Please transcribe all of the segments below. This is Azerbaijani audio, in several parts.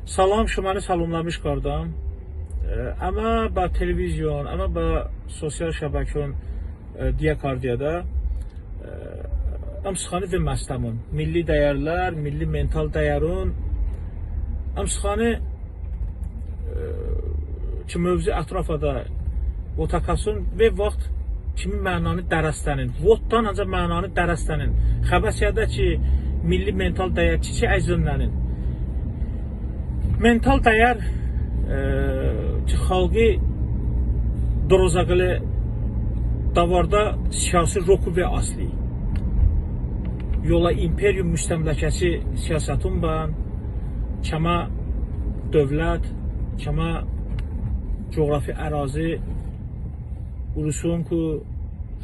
Salam şumanı salamlamış qardam. Ama ba televizyon, ama ba sosyal şəbəkən deyə kardiyada əmsxanı və məstəmun milli dəyərlər, milli mental dəyərun əmsxanı ki mövzu ətrafada otakasın və vaxt kimi mənanı dərəstənin. Votdan ancaq mənanı dərəstənin. Xəbəsiyədə ki milli mental dəyər çiçək əzimlənin. Mental dəyər ki xalqı dorozaqlı davarda siyasi roku və asli. Yola imperium müstəmləkəçi siyasətin ban, kəma dövlət, kəma coğrafi ərazi Urusunku,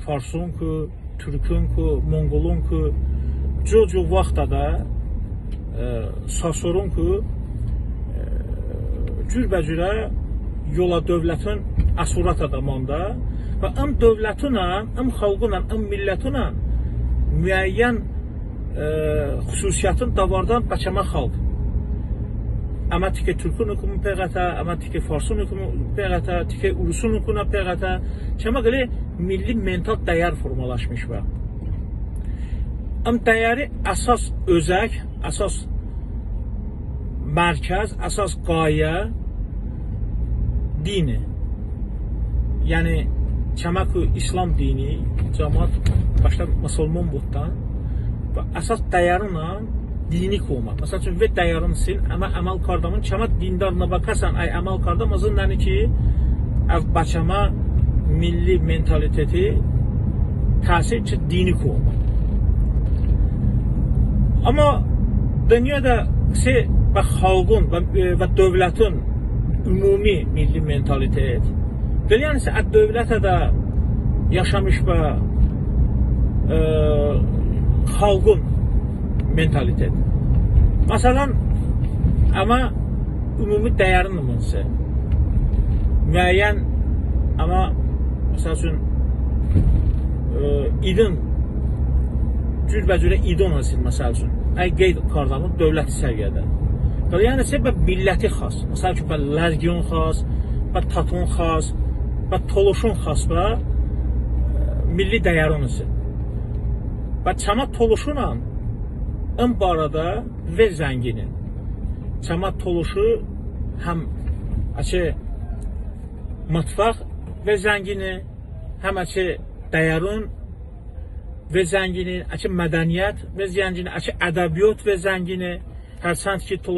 Farsunku, Türkünku, Monqolunku, co-co vaxtda da Sasorunku cürbəcürə yola dövlətin əsurət adamında və əm dövlətinə, əm xalqına, əm millətinə müəyyən xüsusiyyətin davardan bəkəmə xalq. Əmə tikə türkün hükumu peğətə, əmə tikə farsun hükumu peğətə, tikə urusun hükumu peğətə. Kəmə qili milli mental dəyər formalaşmış və. Əm dəyəri əsas özək, əsas mərkəz, əsas qayə dini. Yəni kəməku İslam dini, cəmaat başda müsəlman butdan və əsas dəyərinə dini olmaq. Məsəl üçün və dəyərin sin, amma əməl kardamın kəmə dindarına bakasan, ay əməl kardam azın ki, əv bачама milli mentaliteti təsir ki dini olmaq. Amma dünyada se və xalqın və dövlətin ümumi milli mentalitet. Yəni isə dövlətə də yaşamış və xalqın mentalitet. Məsələn, amma ümumi dəyərin nümunəsi. Müəyyən amma məsəl üçün idin cürbəcürə idin olsun məsəl üçün. Ay qeyd kardamın dövlət səviyyədə. Yəni isə milləti xas. Məsəl üçün bə Lərgiyon xas, bə Tatun xas, bə Toluşun xas və milli dəyərin olsun. Və çama Toluşunla ən barədə və zənginin. Çama Toluşu həm açı mutfaq və zəngini, həm açı dəyərin və zəngini, açı mədəniyyət və zəngini, açı ədəbiyyat və zəngini. Hərçənd ki Toluş